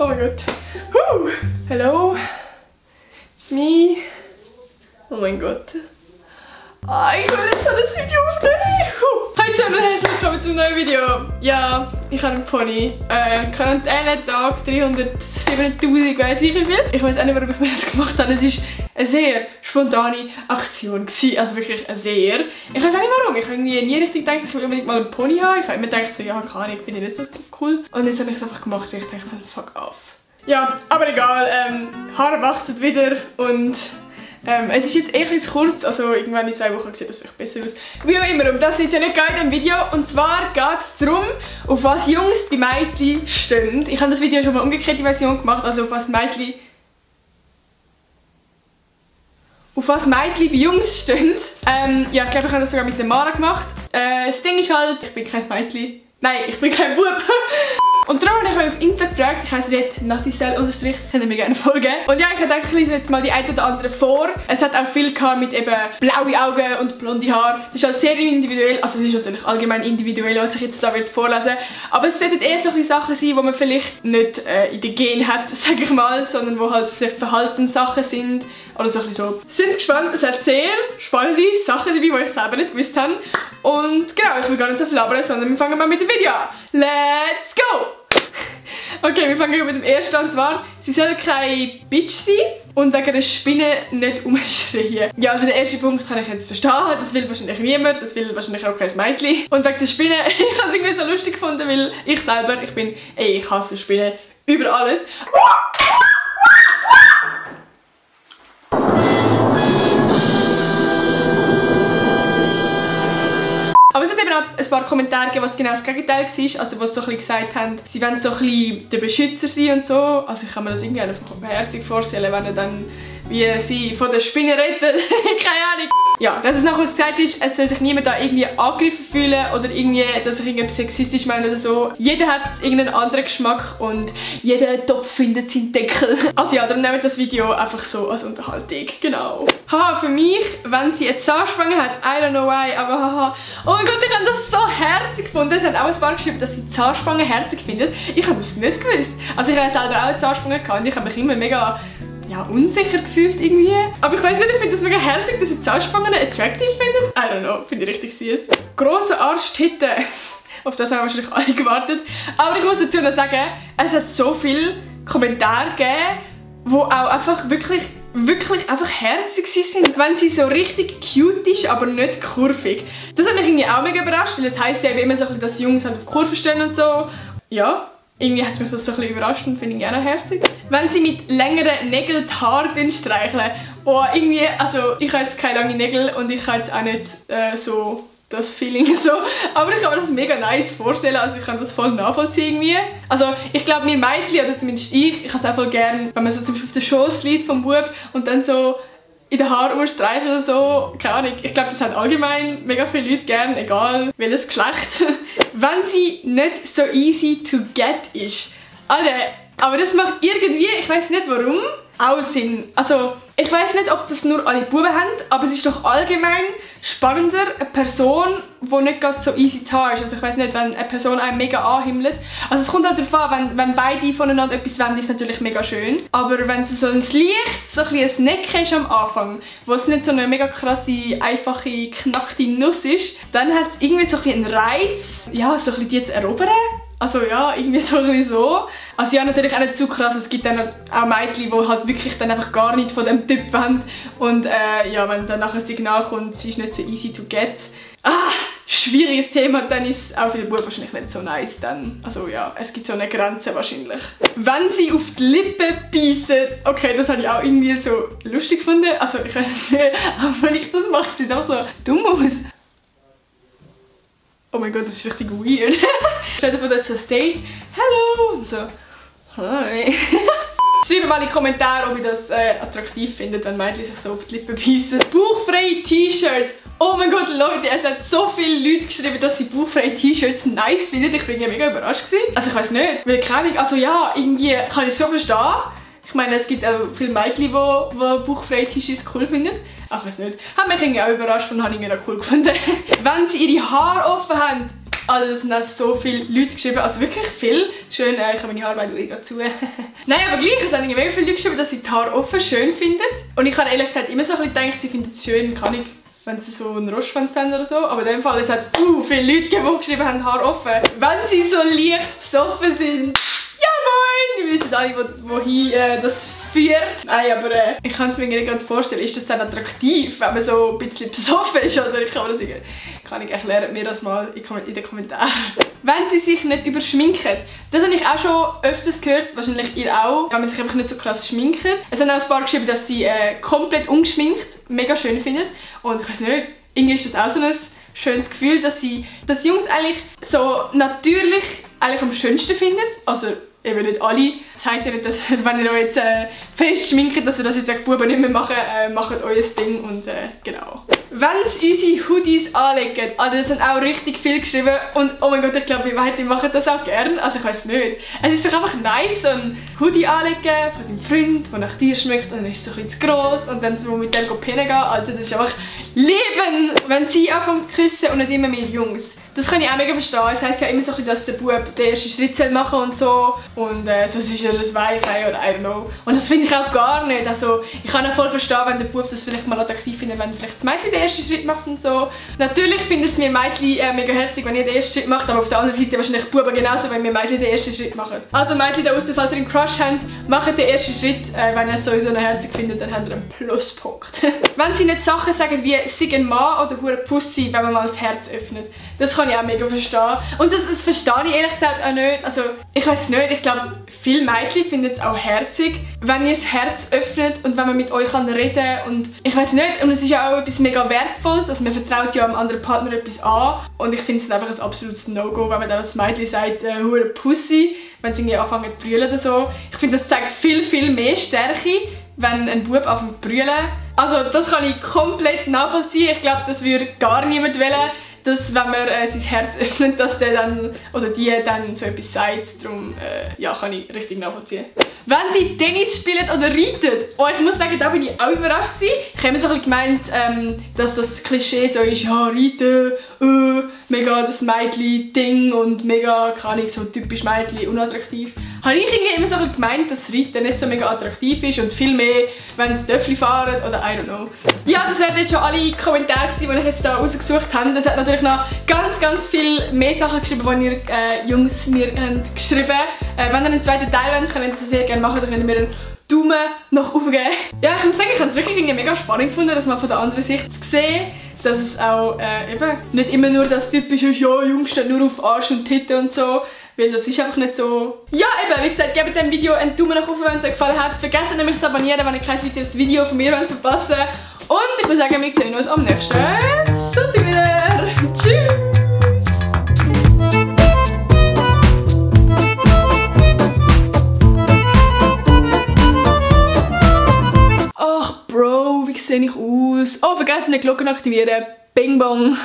Oh mein Gott. Hello. It's me. Oh mein Gott. Ich will jetzt so ein Video aufnehmen. Hallo zusammen und herzlich willkommen zum neuen Video. Ja, ich habe einen Pony. Quarantänetag 307.000, weiss ich wie viel. Ich weiß auch nicht, warum ich mir das gemacht habe. Es war eine sehr spontane Aktion. Also wirklich eine sehr. Ich weiß auch nicht warum. Ich habe irgendwie nie richtig gedacht, ich will unbedingt mal einen Pony haben. Ich habe immer gedacht, so, ja, keine Ahnung, ich finde nicht so cool. Und jetzt habe ich es einfach gemacht, weil ich dachte, fuck off. Ja, aber egal. Haare wachsen wieder und es ist jetzt echt zu kurz, also irgendwann in 2 Wochen sieht das vielleicht besser aus. Wie auch immer, um das ist ja nicht in diesem Video. Und zwar geht es darum, auf was Jungs bei Mädchen stehen. Ich habe das Video schon mal umgekehrte Version gemacht, also auf was Mädchen bei Jungs stehen. Ja, ich glaube, ich habe das sogar mit der Mara gemacht. Das Ding ist halt, ich bin kein Mädchen. Nein, ich bin kein Bub. Und darum habe ich euch auf Insta gefragt, ich heisse dort Natisel_, könnt ihr mir gerne folgen. Und ja, ich dachte, ich lese jetzt mal die ein oder andere vor. Es hat auch viel mit eben blaue Augen und blonde Haare. Das ist halt sehr individuell, also es ist natürlich allgemein individuell, was ich jetzt da vorlesen will. Aber es sollten eher solche Sachen sein, die man vielleicht nicht in den Genen hat, sage ich mal, sondern wo halt vielleicht Verhaltenssachen sind. Oder so ein bisschen so. Sind gespannt, es hat sehr spannende Sachen dabei, die ich selber nicht gewusst habe. Und genau, ich will gar nicht so viel labern, sondern wir fangen mal mit dem Video an. Let's go! Okay, wir fangen mit dem ersten an, und zwar, sie soll keine Bitch sein und wegen der Spinne nicht umschreien. Ja, also den ersten Punkt kann ich jetzt verstehen, das will wahrscheinlich niemand, das will wahrscheinlich auch kein Mädchen. Und wegen der Spinne, ich habe es irgendwie so lustig gefunden, weil ich selber, ich hasse Spinnen über alles. Aber es hat eben auch ein paar Kommentare gegeben, was genau das Gegenteil war. Also, was so ein bisschen gesagt haben, sie wollen so ein bisschen der Beschützer sein und so. Also, ich kann mir das irgendwie einfach beherzigt vorstellen, wenn er dann wie sie von der Spinne rettet. Keine Ahnung. Ja, dass es nachher gesagt ist, es soll sich niemand da irgendwie angegriffen fühlen oder irgendwie, dass ich irgendetwas sexistisch meine oder so. Jeder hat irgendeinen anderen Geschmack und jeder Topf findet seinen Deckel. Also ja, dann nehmt das Video einfach so als Unterhaltung. Genau. Haha, für mich, wenn sie eine Zahnspange hat, I don't know why, aber haha. Oh mein Gott, ich habe das so herzig gefunden. Es hat auch ein paar geschrieben, dass sie Zahnspange herzig findet. Ich habe das nicht gewusst. Also ich habe selber auch eine Zahnspange gehabt und ich habe mich immer mega unsicher gefühlt irgendwie. Aber ich weiß nicht, ich finde das mega herzig, dass sie Zahnspangen attraktiv findet. I don't know, finde ich richtig süß. Grosser Arsch, Titten. Auf das haben wahrscheinlich alle gewartet. Aber ich muss dazu noch sagen, es hat so viele Kommentare gegeben, die auch einfach wirklich einfach herzig sind. Wenn sie so richtig cute ist, aber nicht kurvig. Das hat mich irgendwie auch mega überrascht, weil es heisst ja immer so, dass Jungs halt auf Kurven stehen und so. Ja. Irgendwie hat mich das so ein bisschen überrascht und finde ich auch noch herzig. Wenn sie mit längeren Nägeln die Haare streicheln. Oh, irgendwie, also ich habe jetzt keine langen Nägel und ich habe jetzt auch nicht so das Feeling so. Aber ich kann mir das mega nice vorstellen, also ich kann das voll nachvollziehen irgendwie. Also ich glaube, wir Mädchen, oder zumindest ich habe es auch voll gerne, wenn man so zum Beispiel auf den Schoss liegt vom Bub und dann so in den Haaren umstreichen oder so. Keine Ahnung. Ich glaube, das haben allgemein mega viele Leute gern, egal welches Geschlecht. Wenn sie nicht so easy to get ist. Alter, aber das macht irgendwie, ich weiß nicht warum, auch Sinn. Also, ich weiß nicht, ob das nur alle Buben haben, aber es ist doch allgemein spannender, eine Person, die nicht gerade so easy zu haben ist. Also ich weiß nicht, wenn eine Person einen mega anhimmelt. Also es kommt halt darauf an, wenn beide voneinander etwas wollen, ist es natürlich mega schön. Aber wenn es so ein Licht, so ein Necken ist am Anfang, wo es nicht so eine mega krasse, einfache, knackte Nuss ist, dann hat es irgendwie so einen Reiz, ja, so ein bisschen die zu erobern. Also ja, irgendwie so ein bisschen so. Also ja, natürlich auch nicht zu krass. Es gibt dann auch Mädchen, die halt wirklich dann einfach gar nicht von dem Typ wollen. Und ja, wenn dann nachher ein Signal kommt, sie ist nicht so easy to get. Schwieriges Thema, dann ist es auch für den Bub wahrscheinlich nicht so nice dann. Also ja, es gibt so eine Grenze wahrscheinlich. Wenn sie auf die Lippen beißen, okay, das habe ich auch irgendwie so lustig gefunden. Also ich weiß nicht, aber wenn ich das mache, sieht es auch so dumm aus. Oh mein Gott, das ist richtig weird. Stell dir vor, dass so steht, hallo, und so, hi. Schreibt mal in die Kommentare, ob ihr das attraktiv findet, wenn Mädchen sich so auf die Lippen beißen. Bauchfreie T-Shirts. Oh mein Gott, Leute, es hat so viele Leute geschrieben, dass sie bauchfreie T-Shirts nice finden. Ich bin mega überrascht gewesen. Also ich weiß nicht, weil keine Ahnung, also ja, irgendwie kann ich es schon verstehen. Ich meine, es gibt auch viele Mädchen, die bauchfreie T-Shirts cool finden. Ach, ich weiß nicht. Hat mich irgendwie auch überrascht und habe ich auch cool gefunden. Wenn sie ihre Haare offen haben, Also es sind auch so viele Leute geschrieben, also wirklich viel. Schön, ich habe meine Haare gerade zu. Nein, aber gleich, es haben mega viele Leute geschrieben, dass sie die Haare offen schön finden. Und ich habe ehrlich gesagt immer so ein bisschen gedacht, sie finden es schön, kann ich, wenn sie so einen Rostschwanz haben oder so. Aber in dem Fall, es hat viele Leute gegeben, die geschrieben haben, Haare offen. Wenn sie so leicht besoffen sind. Ja moin! Wir wissen alle, wohin das führt. Nein, aber ich kann es mir nicht ganz vorstellen. Ist das dann attraktiv, wenn man so ein bisschen besoffen ist? Oder kann ich erklären mir das mal in den Kommentaren. Wenn sie sich nicht überschminken. Das habe ich auch schon öfters gehört, wahrscheinlich ihr auch. Wenn man sich einfach nicht so krass schminkt. Es haben auch ein paar geschrieben, dass sie komplett ungeschminkt mega schön finden. Und ich weiß nicht, irgendwie ist das auch so ein schönes Gefühl, dass Jungs eigentlich so natürlich eigentlich am schönsten finden. Also eben nicht alle. Das heisst ja nicht, dass wenn ihr euch jetzt fest schminkt, dass ihr das jetzt wegen Buben nicht mehr macht euer Ding und genau. Wenn sie unsere Hoodies anlegen, also das sind auch richtig viel geschrieben und oh mein Gott, ich glaube, die machen das auch gerne, also ich weiß nicht. Es ist doch einfach nice, so ein Hoodie anlegen von deinem Freund, der nach dir schmeckt und dann ist es so ein bisschen zu gross und dann so mit dem pennen gehen, Alter, das ist einfach Leben! Wenn sie anfangen zu küssen und nicht immer mehr Jungs. Das kann ich auch mega verstehen. Es heisst ja immer so, dass der Bub den ersten Schritt machen soll und so. Und sonst ist er das Weiche oder I don't know. Und das finde ich auch gar nicht. Also, ich kann auch voll verstehen, wenn der Bub das vielleicht mal attraktiv findet, wenn vielleicht das Mädchen den ersten Schritt macht und so. Natürlich findet es mir Mädchen mega herzig, wenn ihr den ersten Schritt macht, aber auf der anderen Seite wahrscheinlich Buben genauso, wenn wir Mädchen den ersten Schritt machen. Also Mädchen da draussen, falls ihr einen Crush habt, macht den ersten Schritt. Wenn ihr es sowieso noch herzig findet, dann habt ihr einen Pluspunkt. Wenn sie nicht Sachen sagen wie «Sei ein Mann» oder «Hure Pussy», wenn man mal das Herz öffnet. Das kann ich auch mega verstehen. Und das verstehe ich ehrlich gesagt auch nicht. Also, ich weiß nicht, ich glaube, viele Mädchen finden es auch herzig, wenn ihr das Herz öffnet und wenn man mit euch reden kann. Und ich weiß nicht, und es ist ja auch etwas mega Wertvolles. Also, man vertraut ja am anderen Partner etwas an. Und ich finde es einfach ein absolutes No-Go, wenn man dann als Mädchen sagt, «Hure Pussy», wenn sie irgendwie anfangen zu brüllen oder so. Ich finde, das zeigt viel, viel mehr Stärke, wenn ein Bub anfängt zu brüllen. Also, das kann ich komplett nachvollziehen. Ich glaube, das würde gar niemand wollen, dass wenn man sein Herz öffnet, dass der dann oder die dann so etwas sagt. Darum ja, kann ich richtig nachvollziehen. Wenn sie Tennis spielen oder reiten, oh, ich muss sagen, da bin ich auch überrascht gewesen. Ich habe mir so ein bisschen gemeint, dass das Klischee so ist, ja, reiten, mega das Mädchen-Ding und mega, keine Ahnung, so typisch Mädchen, unattraktiv. Habe ich irgendwie immer so ein bisschen gemeint, dass Reiten nicht so mega attraktiv ist und viel mehr, wenn sie Töffel fahren oder I don't know. Ja, das wären jetzt schon alle Kommentare gewesen, die ich jetzt hier rausgesucht habe. Es hat natürlich noch ganz, ganz viel mehr Sachen geschrieben, die ihr Jungs mir geschrieben habt. Wenn ihr einen zweiten Teil wollt, könnt ihr das sehr gerne machen, dann könnt ihr mir einen Daumen nach oben geben. Ja, ich muss sagen, ich habe es wirklich irgendwie mega spannend gefunden, das mal von der anderen Sicht zu sehen. Dass es auch eben nicht immer nur das typisch ist, ja, Jungs stehen nur auf Arsch und Titten und so. Weil das ist einfach nicht so. Ja, eben, wie gesagt, gebt dem Video einen Daumen nach oben, wenn es euch gefallen hat. Vergesst nicht, mich zu abonnieren, wenn ihr kein weiteres Video von mir verpassen wollt. Und ich würde sagen, wir sehen uns am nächsten Sonntag wieder. Tschüss! Ach, Bro, wie sehe ich aus? Oh, vergesst nicht, die Glocke aktivieren. Bing bong!